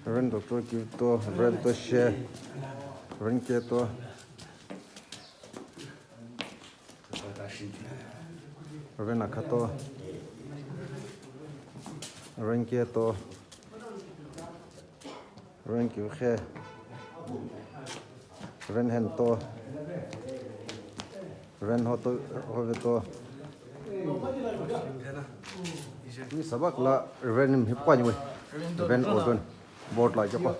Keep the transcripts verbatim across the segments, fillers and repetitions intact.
Reverend Doctor Kivito, Reverend Toshe, Reverend Keto, Reverend Akhato, Reverend Keto, Reverend Kiukhe, Reverend Hento, Reverend Hoto, Hoveto. Ni sabak la Reverend Mhipuani we. Reverend Odon. Board la joko.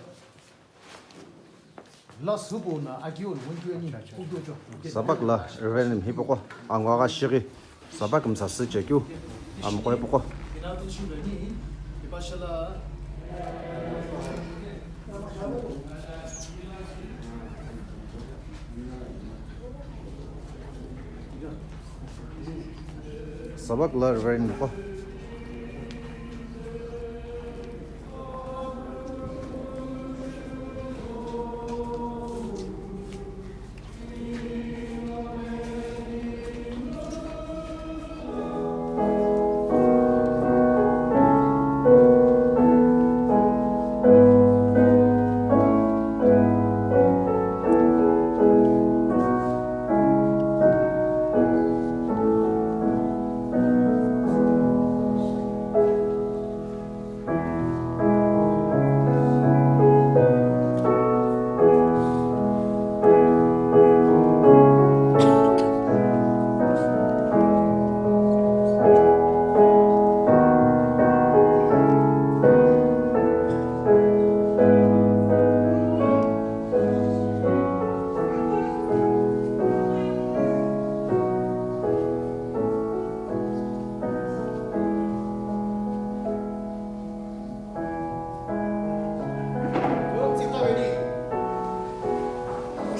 Sabak la Reverend Mhipoko. Angwa ga shiri. Sabak msa sü chekeu. Amkoi poko. Sabak la Reverend Mhipoko.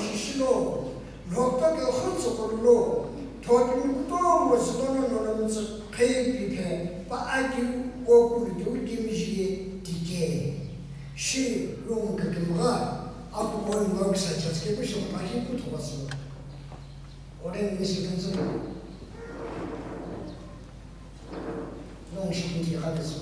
Shishino, rokta ke khutsu kululo, thotimi kutomo zitona nona mitsi khei piphe, pa aki kokulu tu kimjiye dike. Shi rung kakimga, aku koi ngok sa chaske bu shong pa hi kutho wasu. Ore ni shi kanzu. Nung shi kinti khabe su.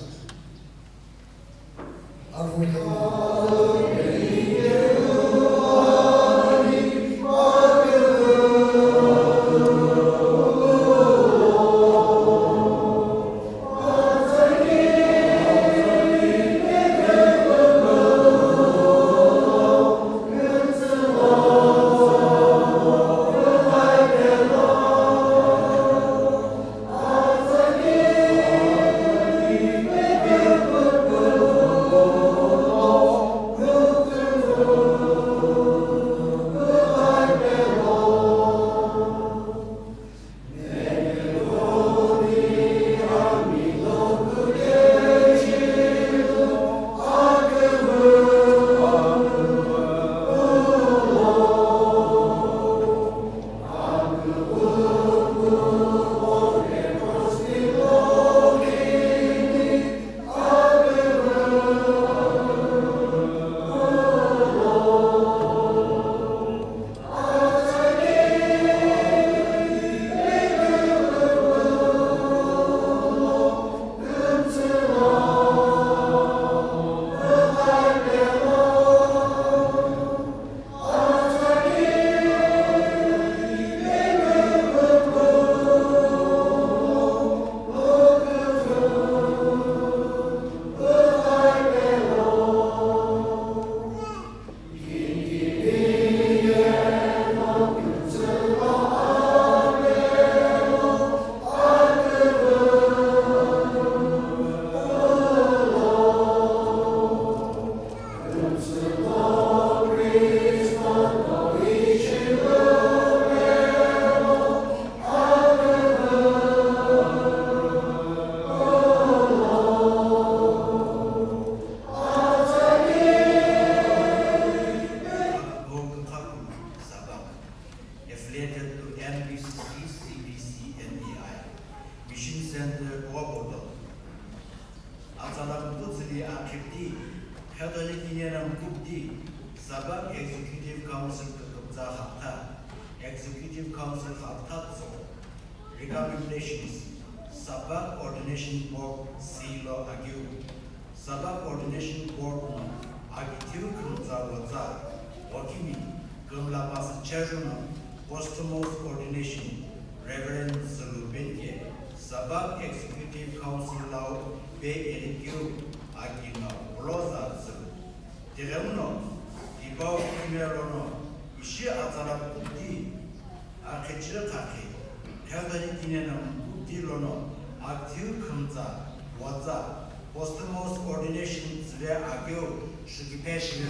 Affiliated to M B C C, C B C, N D I, Mission Center, Obodo. Atsa la mkutsi li akhipti, Catholic Union mkupti, Sabak Executive Council kutupza hapta, Executive Council hapta tso, recommendations, Sabak Ordination Board silo agyu, Sabak Ordination Board no, Akithiu khümtsa wotsa, Wokimi, kümla pasü cheru no, posthumous ordination, Reverend Zulu Penke, Sabah Executive Council lau pe enikeu, aki no, Rosa Zulu. Tighenguno, tipau kime lono, ishi atsala kuti, akhichiri khakhi, khezani kinena mkuti lono, akithiu khümtsa, wotsa, posthumous ordination tsüve akeu, shukiphe shime.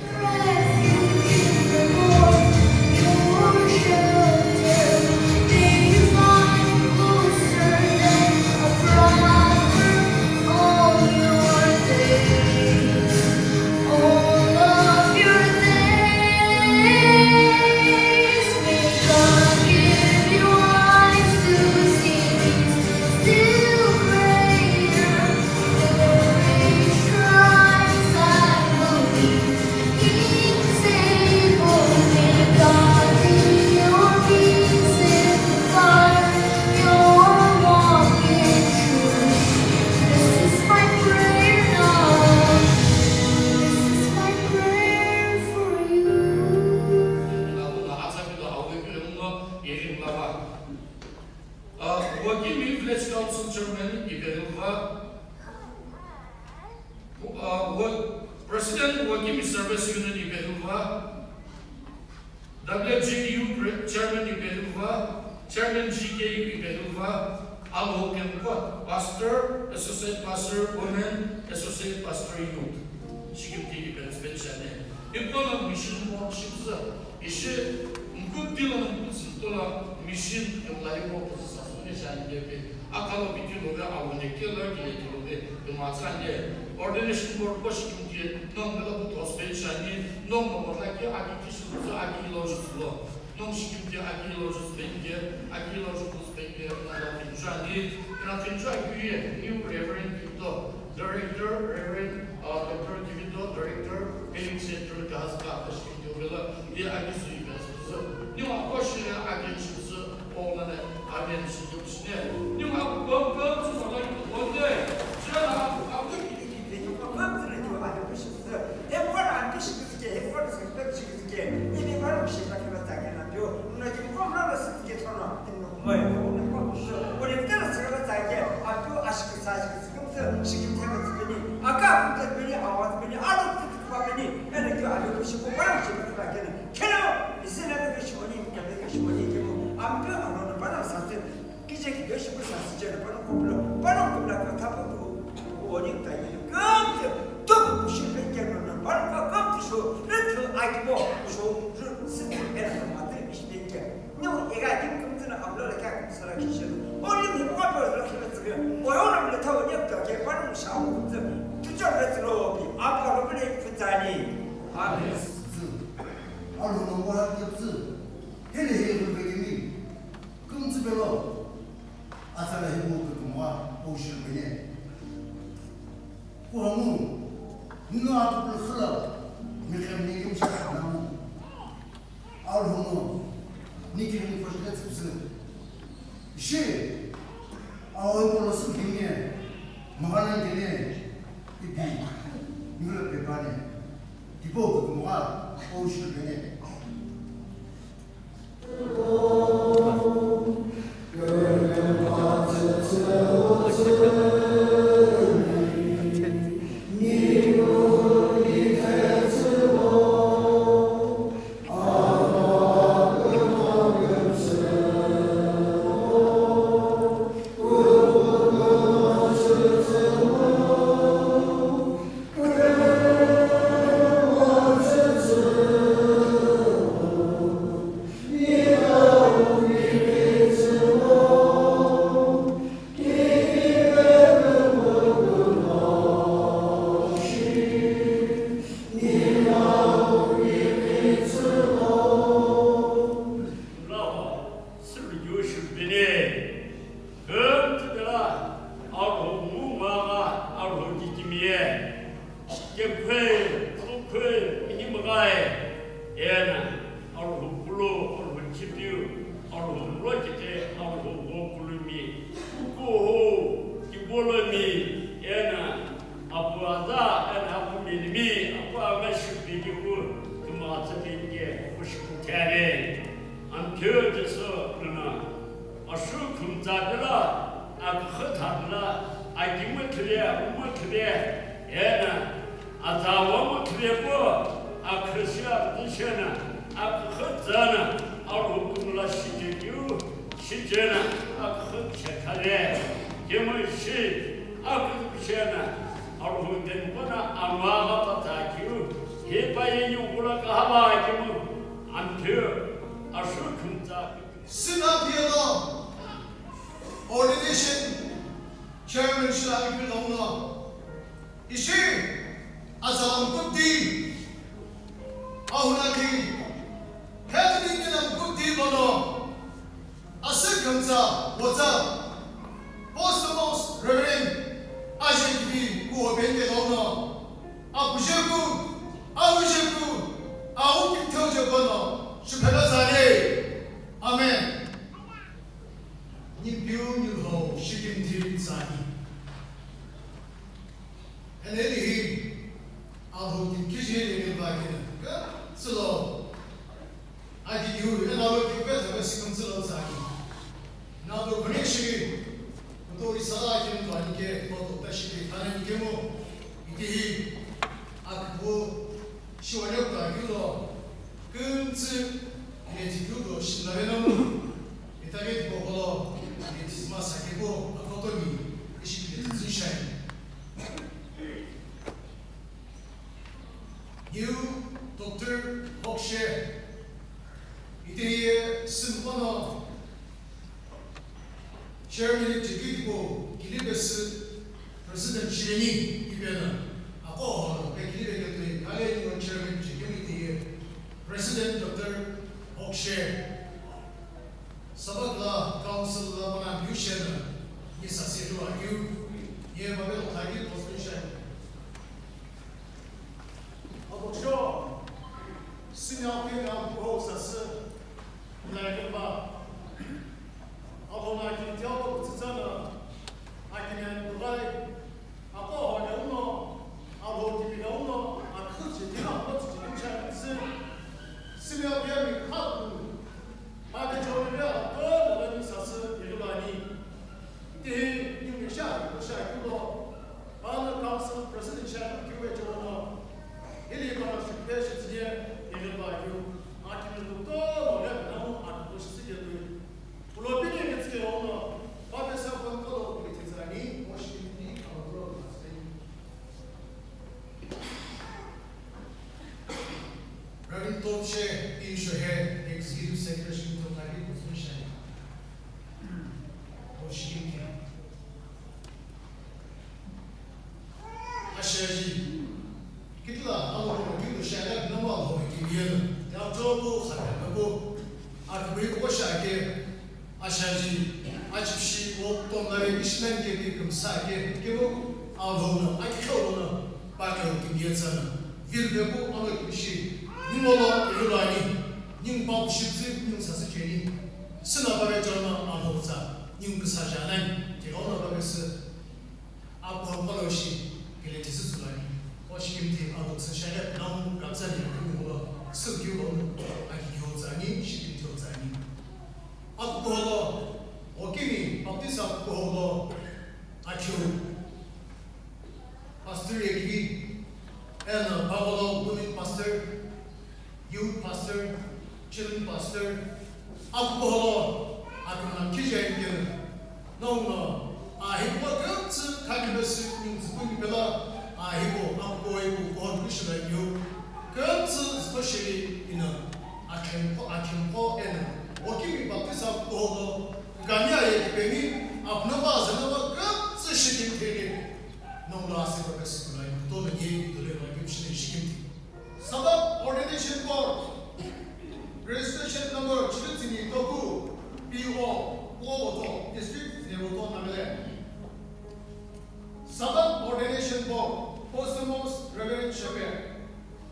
All of your days, may God give you eyes to see His still greater glory shines, I believe. He's able, may God be your peace and fire, your walk in truth. This is my prayer now. This is my prayer for you. Uh, Wokimi Village Council Chairman Iberilva, uh, Wo-, President Wokimi Service Union Iberilva, W G U Pre-, Chairman Iberilva, Chairman G K U Iberilva, Alhokemko, Pastor, Associate Pastor, Women, Associate Pastor, Youth. Shikimti Iberilva Spanish ane. Ipona mission worship za. Ishi mkutilo na mkutsi tola mission kemlayi ko kusa sasune shani kepe. Akalo bitilo ve awune kelo kile kilo ve kema tsane. Ordination board ko shikimti nong mela bu tospen shani, nong mo la ki aki kishi kusa aki ilo jusulo. Nong shikimti aki ilo juspen ke, aki ilo jusupen ke, nong la kinjani, na kinja ki ye, new Reverend Kito. Director, Reverend, uh, Doctor Kivito, Director, Healing Center, Gazka, Tashkent, Yovela, ye agi sui gas. Ni ma ko shi agi shi su, o na ne, agi shi su ne. Ni ma ko ko su ma la ko ne. Sa na ko ko ki ki ki ko ko ne ko agi shi su. E ko agi shi su ke, e ko shi su ke. Ni ni ma shi ka ke ta ke na yo. Na ki ko na su ke to na. Ni no ko ko su. Ko ni ta su ke ta ke. A ko a shi sa shi. Kumtsu, shikimthe kumtsu bini, aka kumtsu bini, awa bini, alo kumtsu kuba bini, ene kyo alo kushi kuba, shikimthe kuba kene. Keno, isi na kyo shimoni, kyo shimoni kyo. Ampyo alo na bana sase, kije kyo shibu sase jena bana kubla, bana kubla kyo tapu tu, oni ta yi. Kumtsu, tu kushi pe keno na bana kumtsu sho, retu akibo, sho, sisi ene kumtsu ishi pe kyo. Nyo ega kim kim tsina amlo la kya kim sala kishin. Oli ni kwa pa la kya tsige. Oyo na mle tawo ni ka ke pa mu sha mu tsige. Tu cha le tsilo bi. Apa lo bile fitani. Amen. Alo no wa ke tsige. Hele he bu be mi. Kum tsige lo. Asala he bu ke mo o shi be ne. Ko mu. Nino apu khala. Mi khem ni kim sha na mu. Alhono, ni kini ko shile tsüpsü. Ishi, awo ipolo sü kini, magana kini, ipi, nula pepane. Tipo kukumwa, o shile pene. Sürücü şübhene, kümtüdela, arhu mumagha, arhu kikimiye, kekhwe, kukhwe, minimghae, ena, arhu kulu, arhu chipiu, arhu murokete, arhu ghokulumi, kukuhu, kibolomi, ena, apu aza, ena, apu menimi, apu angashi, Tsapela, aküxü thapela, akimu thile, akumu thile, ena, atsawamu thile pu, akhüshi aküshena, aküxü tsana, aruhukumla shijekeu, shijena, aküxü chekhale, kemu shi, aküxü shena, aruhukempona, amagha patakeu, hipa yeni ugula kahaba akimu, ampeu, ashu khumtsa. Sina Piano Ordination Chairman Shilali Piano Ishi azalam kuti ahunaki hethini ninam kuti lono asükhamtsa what's up posthumous Reverend Ajay Kivi kuho penge lono apujeku ahujeku ahu kitheujekono shuphela zale. Amen. Nimpiu nilho shikim thiri tsani. Enelihi, Alhou kiji lengeva kina, ka, tsilo. Aki kiu, ena lo kiu ka thabe sikum tsilo tsani. Na do kuni shiri, kuto isala kim vani ke, koto ta shiri, kana ni kemo. Itihi, akbo, shiwane ka kilo, kuntsü, ne tikiu do, shilare namu. Itaghi tipau lo, Christmas akeqo, akotomi, ishi kile tüzü shai. New Doctor Hokshe, ite ye sümkono Chairman Executive Kilibesi President Shireni ipena, akoho, pe Kilibe ketui, kale ni Chairman Executive ite ye President Doctor Hokshe. Sabak la council la mana biu shena, ni sasi lu agiu, ni e babe lo tagi post shena. Abosho, sinya pe na po sasi, la ke ba. Abona ki tiao tsitsana, akinen dubai, Akoho yauno, alo tipi yauno, akhu chiti na, akhu chiti na, chai tsi, simya bia mi khatu, pade chori bia, ato, lani sasi, irulani. Tihi, ni mi sha, ko sha kulo, pano council president sha, kiwe chono, ili pano shukpe shi tiye, iruba yu, akimi luto, lo ya, namu, akhu shi tiye tu. Pulopini ngetike ono, pape sa konkolo kulitizani, moshini, kamakuro, masai. Reverend Topshe, Inshohe, Executive Secretary, Tokari, Kusunshani. Moshini. Ashaji, kitila alo hono kiuto shagha namo alo hono kimiye no. Ya chobo khata nabo. Akbui ko shake. Ashaji, achipishi o tomnare kishnan ke bi kumsa ke. Kemo alo hono akikho hono pa ke kimiye tsana. Vil bebo alo kishi. Nimolo ilulani. Nim pa shipsi nim sasi cheni. Sina bare chana alo sa. Nim kisa janan. Ke ono bare se. Apo paloshi, kile tisi sulani. Oshi kimti alo sa share namu kapsani kumulo, sukyu lo, aki kyo tsani, shikim kyo tsani. Apo polo, okimi, baptist apo polo, akyu. Pastor yekimi, and, uh, Pablo, women pastor, youth pastor, children pastor, akukuholo, akimna kija yikena, nongno, ahibo kemtsi kakibesi ningzipuni pela, ahibo, akubo ibu kohon kishila yu, kemtsi especially ina, akhemko, akhemko ena, okimi baptist akukuholo, gani aye kipeni, apnaba azanaba kemtsi shikin kene, nongno asibo kesi kulai, tolo ye, tole ma kemshine shikin. Sabbath Ordination Board, registration number chilitini toku, P O, Kuoboto, District, Zheoto, Nagaland. Sabbath Ordination Board, Posthumous Reverend Shepherd,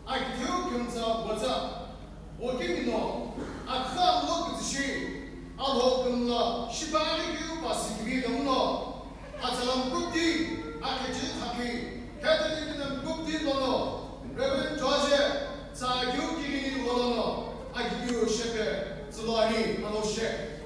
Akithiu Kyungtsa Watsa, Wokimino, Akha Lo Kutsishi, Alho Kumla, Shibari Kyu Pasi Kimi Damuno, Atsalam Kuti, Akechi Haki, Catholic Minam Kuti Lono, Reverend George, Tsagyu Kirini Wolono, Akithiu Shepe, Tsulani, Aloshe.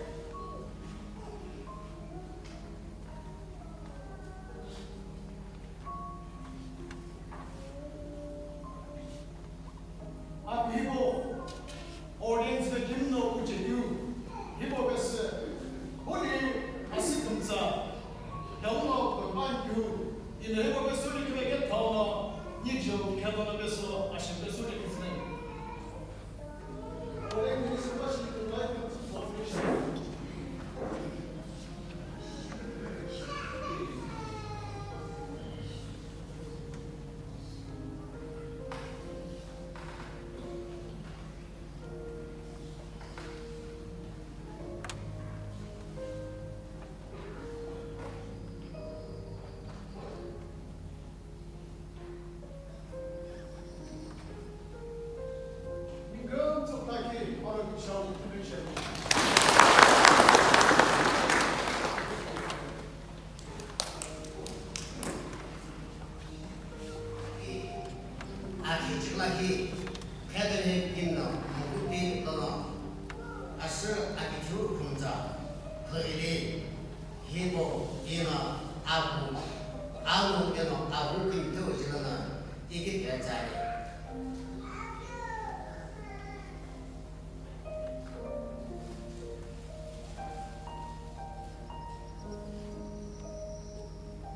Ino hipau pesü likhi veketha no, ni jeu kheto no pesü ashe pesü likhi tsüni. Akhi chikla khi Bethlehem kingdom mukupi lono asü akithu khumtsa phagili hipau ino apu alu eno apu kümtheu chilana ikit ketsai.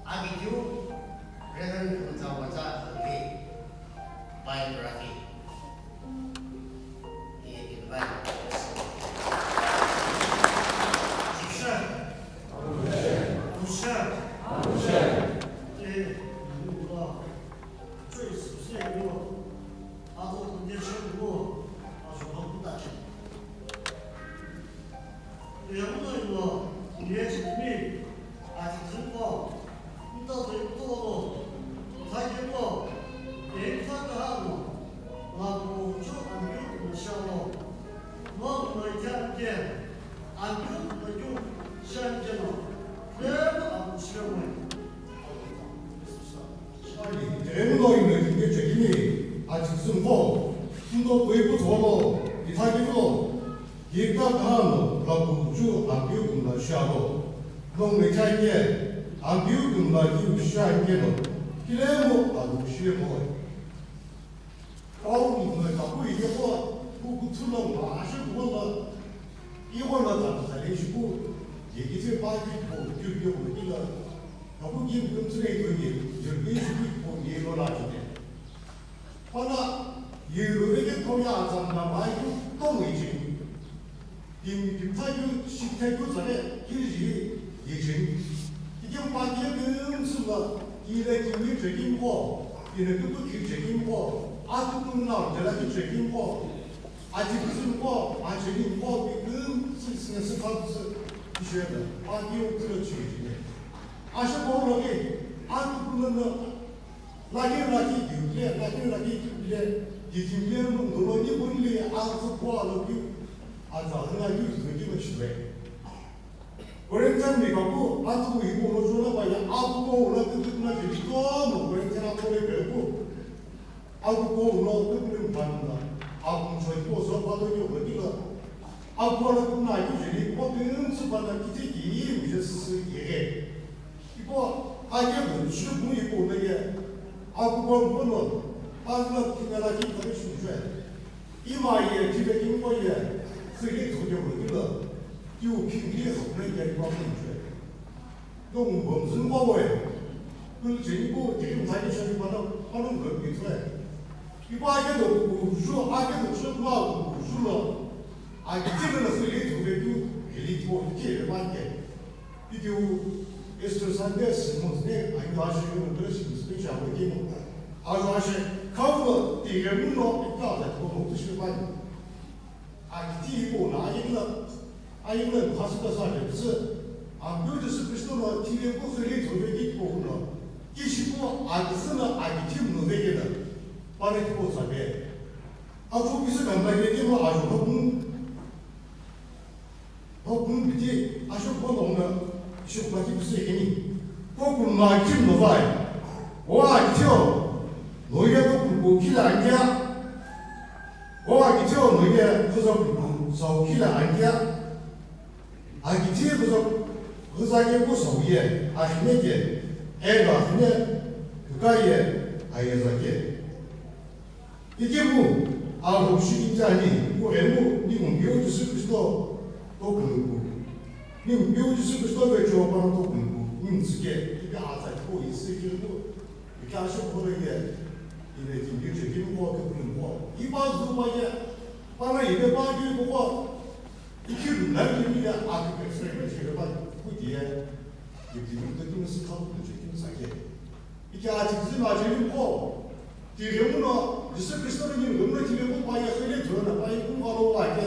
Akithu Reverend Khumtsa Wacha Hunghi, biography. He invite us. Sure. Sure. Sure. Eh, Tiremu no ino kingke chekini, achiküsü mqo, mdo pui putholo, ithakifilo, kipta kahano, rakuchu, apiu kumla shialo, nong mechai ke, apiu kumla kiu shian keno, kilemo, alu shilemo. Paul no kapu iyegho pu kuthu lo mgha ashe kumo lo, igho lo tsa tsa le shipu, ye kithe pa ki po kyu kyu ko kila, kapu ki kümtsü le to ye, ye ki shipu po ye lo la kite. Pana ye lo ve ke ko ya tsa na mai ku to mo ichi. Timi timi thakeu, shi thakeu tsale, kiri jiri, yecheni. Tike mpa kile kümsü la, kile kimi chekimqo, kile kuku kiri chekimqo, atuku nau jela kiri chekimqo, aji kuzimqo, acheni mqo, kümsü singe sü khatsü, kishele, pa kiyo kulo chiri jiri. Ashe ko lo ke, atuku nau, Lakhi lakhi kiu kile, lakhi lakhi kiu kile, kikimle mungdolo ni bunli azü kualo kiu, azü hüna kiu zü kiu shire. Corinthian mi kapu, atu ipu no jona baya, apu ko ula kiu kiu na kiu tomo, Corinthian apu le pepu. Apu ko ulo kiu kiu mbanna, apu mchoi ko so pato kiu kiu la. Apu ala kiu na kiu jeli, ko kiu msu bana kiti kiu je sisi ye. Ipo akedo chikmu ipo neye, akubo mpono, pazla kinala ki kare shujwe. Ima ye, tibe kimbo ye, sili tojo mutilo, kiu kimbi hokme ye ipo mutwe. Dong bom zun bo we. Kul chini ko, tikim thani shani pano, pano gom bitwe. Ipo akedo kuju, akedo chikma kuju lo. Akitilo sili tobe kiu, hili kiu, kiu le manke. Pitiu Easter Sunday, Simons ne, anyu ashe, anyu ashe, Simons ne, chamo kimo. Anyu ashe, kaulo, tigemu no, ita da, ko mo tu shi pani. Akiti ko na, ayikla, ayikla, khasi da sa de, se, ambu Jisu Kristo no, tigemu ko khiri, to be ki ko no. Kishi ko, akisi na, akiti mo be ke da. Pare ko sa be. Aku kisi kan ba ke mo, ajo ko. Hokun biti asho ko longa, isho kula ki puse kini. Ko kun ma kim no vai. O akitio, no ye ko kun ko kila angia. O akitio, no ye ko za kun ko sa o kila angia. Akitio ko za, ko za ke ko sa o ye, ahine ke, e ga ahine, ka ye, aye za ke. Ikemu, alo shi injani, ku emu, ni Ampeu Jisu Kristo, to kuluku. Ni Ampeu Jisu Kristo ve cho pa to kuluku. Ningu tsüke, ipi atsa tipau isü keu, ipi asho kholo ye, ine timi che kimi ko ke pulum ko. Ipa zu pa ye, pana ipe pa ke ko. Iki lu na ke mi ya, a ke ke se ke che ke pa, ku di ye. Ipi timi ke timi si ka ku che kimi sa ke. Iki a chi zi ma che kimi ko. Tighenguno, Jisü Kristo ni ningu no tighengu pa ye khele dzona pa ye kumba lo wa ke.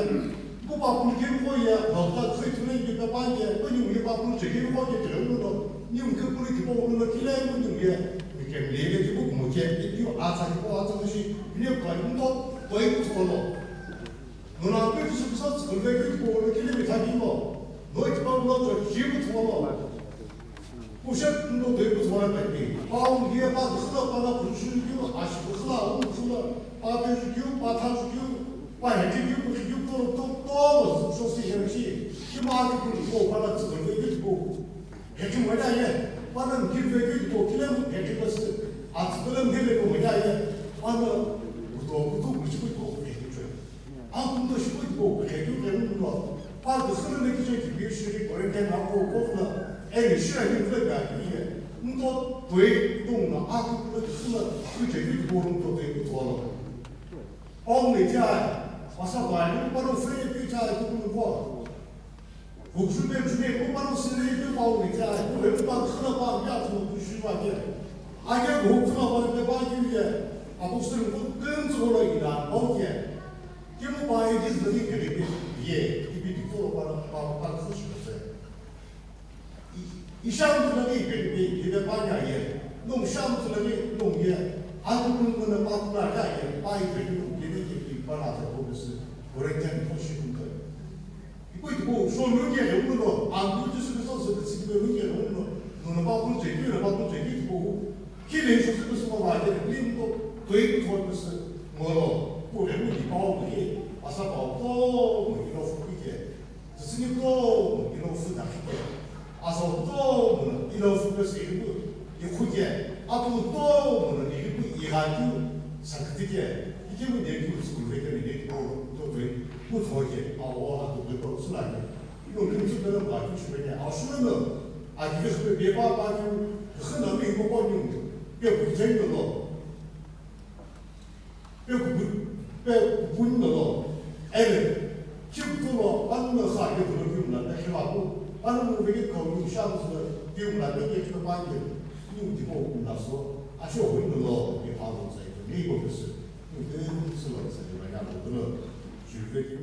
Ku pa pul keu ko ye, doctor khoi tule ye pe pa ye, ko ningu ye pa pul che keu ko ye tighenguno, ningu ke pul ki po uno kile ko ningu ye, mi ke le le ki ko mo ke, e piu a tsa ki ko a tsa shi, ni ko ndo, ko e ko lo. Nona pe Jisü Kristo tsükülüve keu tipau lo kile mi tha keu lo. No tipau lo tso kiu tipau lo. Kushe ndo toi kutsumara pepe. Pau ye pa kusulo pa na kushukyu, ashi kusulo, au kusulo, pa pe shukyu, pa tha shukyu, pa heti kyu, kushukyu, to, to, to, so si he shi. Ki ma ki ku ko pa na tsükülüve keu tipau. Heti mo ya ye, pa na ki ve keu tipau, kile mo heti ko si. Atsükülüve keu mo ya ye, pa na kuto, kuto, kushi ko ko heti ko. Akumdo shipoi tipau khe keu khe ngulo, pa kusulo le kiche kipi shiri quarantine na ko ko na, eni shira ni vle ga kiye, ndo toi ndo na aku kulo kusulo, kiche kipi tipau ndo toi kutolo. Pau ne cha, pasa ba ni pa ro fre pi cha ku ku ko. Vukjumbe jumbe ko pano sile ito pau ni cha, ko he pa khana pa ya tu tu shi pa ke. Ake ko khana pa ke pa ke ye. Apostle ko ken zo lo ina pau ke. Ke mo pa ye ji zali ke ke ye. Ipi ti ko pa pa pa ko shi ko se. Isham zali ke ke ye pa ya ye. Nung sham zali nung ye. An kun kun pa pa ya ye. Pa ye ke ke ke pa na ko se. Ko re ke ko shi ko. Ipu ipu, shou lunge ghenguno, angu Jisü Kristo sü kütsü kipe lunge ghenguno, nono pa pun chekeu, na pa pun chekeu tipu, ki le Jisü Kristo ma va ke, lim to, toi ku thon Jisü, ngolo, pu ghemu ni pau ki, asa pau to, mo ilo fu ki ke, Jisü ni to, mo ilo fu da ki ke, asa to, mo ilo fu ke se ghemu, ikhu ke, apu to, mo ilo fu igha keu, sakütike, ikemu ne keu tsüküve kene ne keu to toi kutho ke, awo atupe ko sülake. Ino kümtsü pelo ba keu shipeke, awo shimeno, akivi shipe pe pa pa keu, khina mi ko ko ni, pe kuchen no lo. Pe kubu, pe kubu no lo. Ene, keu to lo, panu no kha ke to lo keu na, pe khiva ku, panu no ve ke ko lu sha lo keu na, pe ke pa ke, ni ti ko na so, a sho ho no lo, ke pa lo sai, ni ko ke se. Ngu te ngu tsu lo tsa ni ma ya lo lo. Ju ve ki.